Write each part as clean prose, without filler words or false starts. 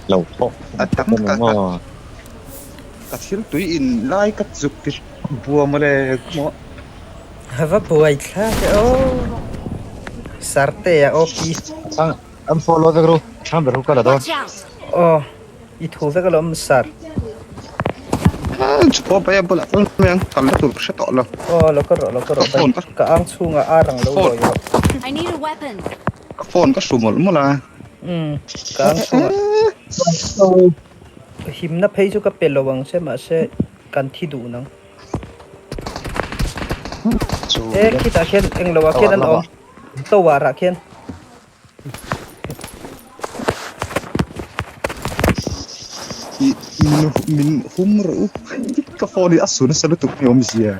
Lo thawk A tam ka ka ka thil tui in lai ka zuk ti bua mawle maw. A va buai thlak e aw. Sarte a OP. Thlang an follow vek ru thlang ber hu ka la dawn. Watch out! Aw i thu vek alawm sir. Chu bai a bulah kal mai ang kal na tur ka hre tawh lo. Aw lo ka rawh lo ka rawh bai ka ang chhungah ar ang lo lawi rawh. I need a weapon. Ka phone ka hru mawlh mawlh a. Umm ka ang chhungah. Himna phei chu ka pe lo ang che mahse kan thi duh nang. E khitah khian englo ah khian an awm tower ah khian. I min min hum rawh u ka phone hi a su nasa lutuk ni awmzia.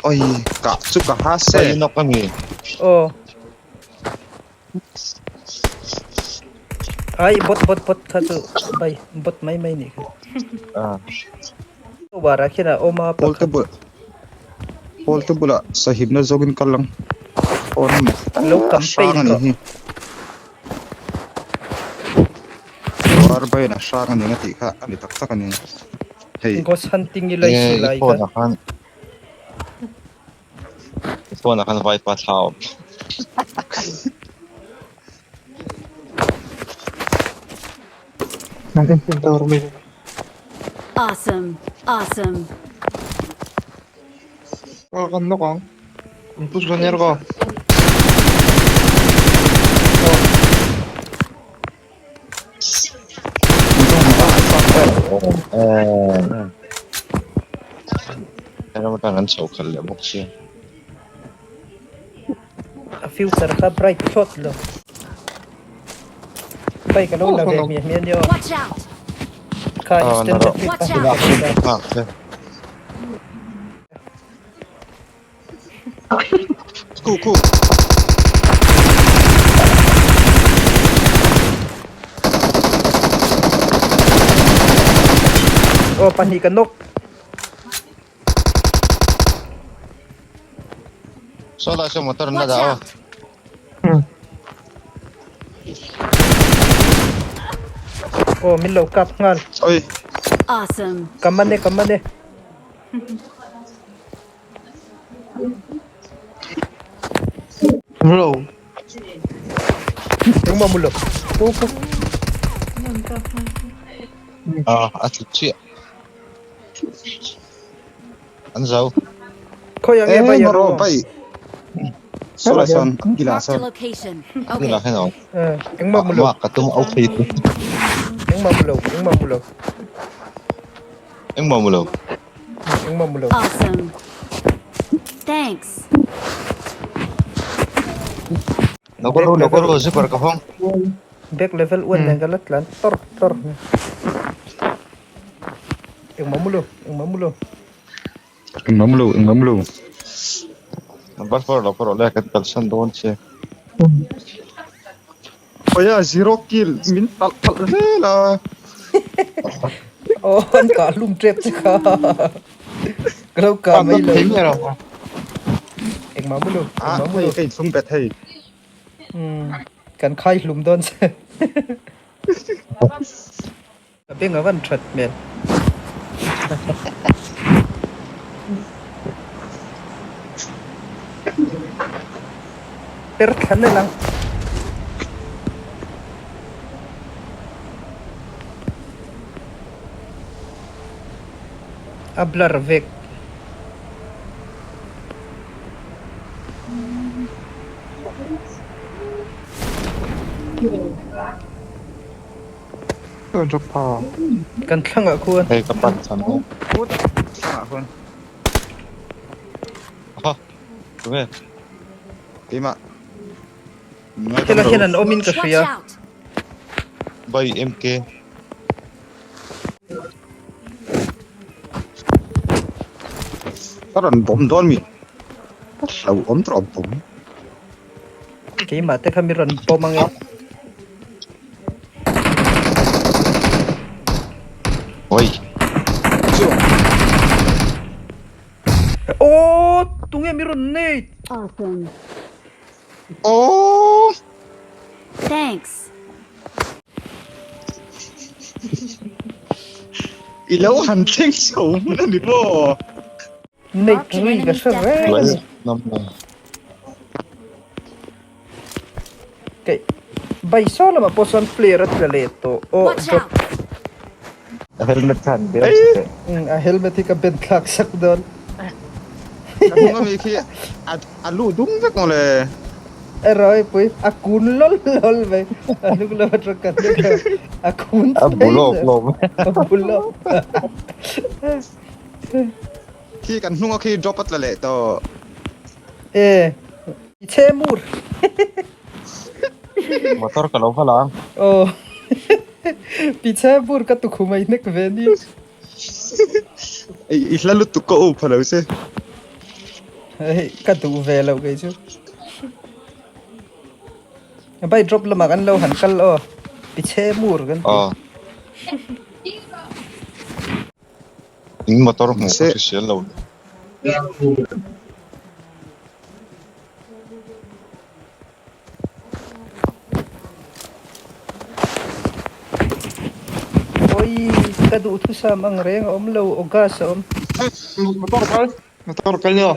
Oi kah chu ka ha se. Oi nawk a ni. Aw. Ai bot bot bot kha chu bai bot mai mai nih kha. Ah. Tower ah khian a awm a Pawl te pakhat. bul Pawl te bulah sahimna zawkin kal ang. Phone a Lo a campaign hrang a nih rawh. hi. War baiin a hrang a ni ang a tih kha a ni tak tak a ni. Hei. Ghost hunting i lai Enge si i lai kha. phone ah khan i phone ah khan vaipa thla a awm. Awesome. Awesome. Aw kan nawk ang. An push dawn nia rawh. Ram atang an chho khalh leh bawk sia. A future kha bright thlawt lo. Bike a lo la ve hmiah hmiah nia aw. Watch out! Kha Aw extended na clip Watch a. out! Nghak che. Khu khu. Aw pahnih ka nawk. Saw lai saw motor an la Watch dah aw. out! Aw min lo kap nghal. Oi. Awesome. Ka man e ka man e. Bro. Engmah mu lo. Ah a tlu chiah. An zo. Khawi ang nge Eh bai maw rawh. bai. Saw lai sawn gilah Marked a sawn. location. Gilah Okay. hian a awm. Eh engmah mu lo. Mah ka tum au thei tu. Engmah mu lo engmah mu lo. Engmah mu lo. Engmah mu lo. Awesome. Thanks. Lo ka ru lo ka ru zipper ka hawng. Back level 1 nen ka la tlan tor tor. Engmah mu lo engmah mu lo. Engmah mu lo engmah mu lo. Number 4 lo ka rawh le kan kalsan dawn che. Awia zero kill min talh talh zel a. Aw an kah hlum tep che kha. Ka lo kah mai lo. Engmah mu lo Ah engmah mu lo. hei ka inchhung bet hei. Umm kan khai hlum dawn che. Ka beng a van that hmel. Per thlan a lang. A blur vek. Kan thlangah khuan. Hei ka pan chhan e. Thlangah khuan. Aha. Tunge? Keimah. Hela hian an awm in ka Watch hria. out! By MK. Ka rawn bawm dawn mi. Ka hlau awm tawh bawm. Keimah te kha mi rawn bawm ang e. Oi. Chu. Aw tunge mi rawn nei. Awesome. Oh! Thanks. I lo han thleng chho hmun a ni maw? Nei tui ka hre reng a ni. Keih bai saw lamah pawh sawn player a tla leh tawh aw drop. A helmet kha an bel che teh. A helmet hi ka ben thlak sak dawn. Ka hnung ami khi a lu dum vek maw le. E rawi pui a kun lawl lawl mai a hnung lam atang ka hnung a a kun A bu lawp lawp. A bu lawp. Khi kan hnunga khi drop a tla leh tawh. E i chhe mur. Motor ka lo va la ang. Aw pichhe mur ka tukhum a i hnek ve ni. I hla lutuk ka up lo che. Hei ka duh ve lo kei chu. Bai drop lamah kan lo han kal aw pichhe mur kan ti. Aw. In motor hmuh ka hrisel lo. Oi ka duhthusam ang reng a awm lo August a awm. Motor kal motor kal nilo.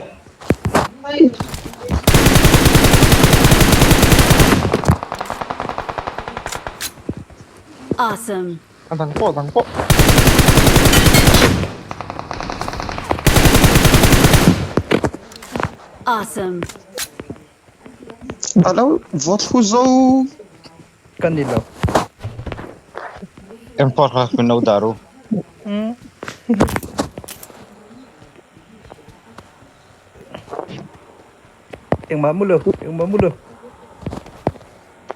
Awesome. A dang pawh a dang pawh. Awesome. A lo vaw thlu zo. Ka ni lo. M4 kha min lo dah ru. Engmah mu lo, engmah mu lo.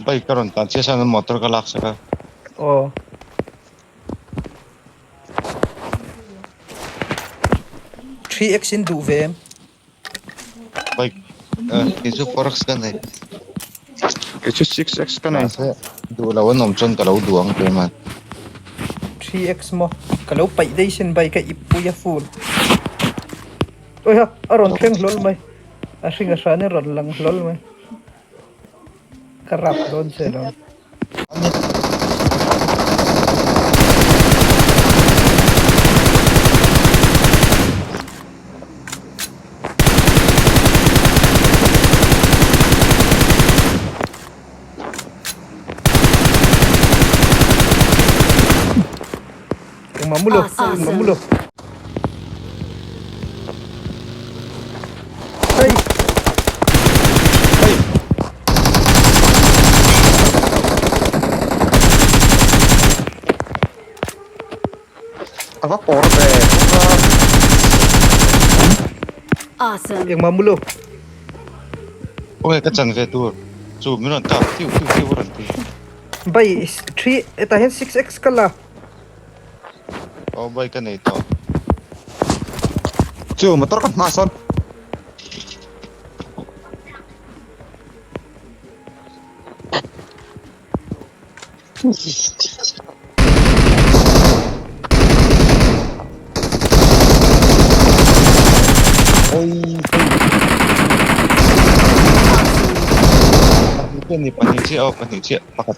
Bike ka rawn tan chiah chuan motor ka lak sak a. Aw. 3x in duh ve em? Bike eh kei chu 4x ka nei. Kei chu 6x ka nei. Mahse duh lo an awm chuan ka lo duh ang keimah. 3x maw? Ka lo paih daih sin bike a ip pui a full. Awiha a rawn thleng hlawl mai. A hring a hran in rawn lang hlawl mai. Ka rap dawn che lo. Engmah mu lo, engmah mu lo. Hey! Hey! A va pawr ve. Awesome. Engmah mu lo. Oi ka chan ve tur. Chu min rawn kap tiu tiu tiu a rawn ti. Bai 3 hetah hian 6x ka la. Aw bike ka nei tawh. Chu motor ka hma sawn. Oi Pahnih ni pahnih chiah aw pahnih chiah pakhat.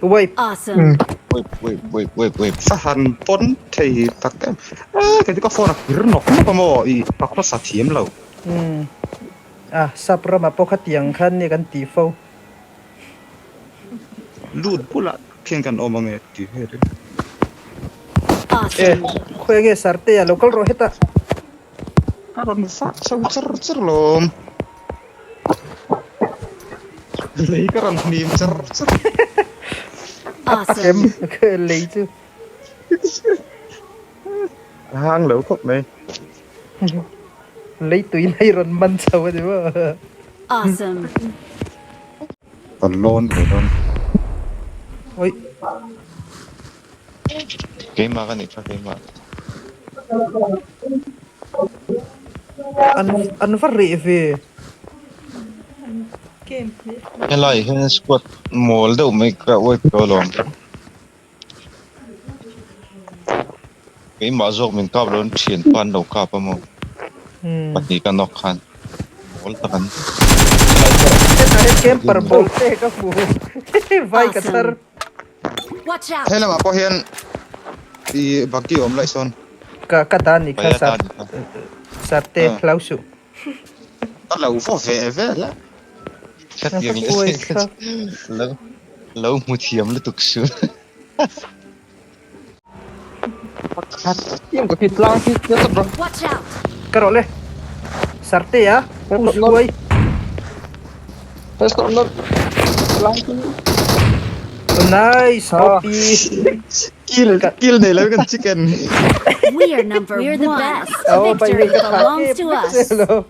Wipe. Awesome. Wipe wipe wipe wipe wipe. Ka han pawn thei tak em. Eh kei chu ka phone a kir nawk nawk a maw i ka khawsa thiam lo. Umm a sap ramah pawh khatiang khan nia kan tih fo. Lut bulah khian kan awm ange tih vel in. Eh khawi ange Sarte a lo kal rawh hetah. A rawn fak chho char char lawm. Lei ka rawn hnim char char. A tak em lei chu. A hang lo khawp mai. Lei tui lai rawn man chho a ni maw. Awesome. Ka lawn ve dawn. Oi. Keimah ka nih kha keimah. An an va reh ve. Helai hian squad mawl deuh mai ka uai tawh alawm. Keimah zawk min kap lo an thianpa an lo kap a maw. Pahnih ka nawk khan mawl tak an Hetah hian camper ball te ka hmu vai ka chhar. Watch out! He lamah pawh hian i buggy awm laih sawn. Ka ka dan ni kha sar sarte hlau suh. Ka lo vaw ve vel a. Khatiang leh lo lo hmu thiam lutuk suh. Tiêm ka khi tlang khi nhớ tập rồi. Watch out! Ka rawh le. Sarte a push huai. Let's go not. Tlang khi. Nice OP. Kill kill nei lo kan chicken. We are number We're the best. Oh, Victory belongs to us. Hello.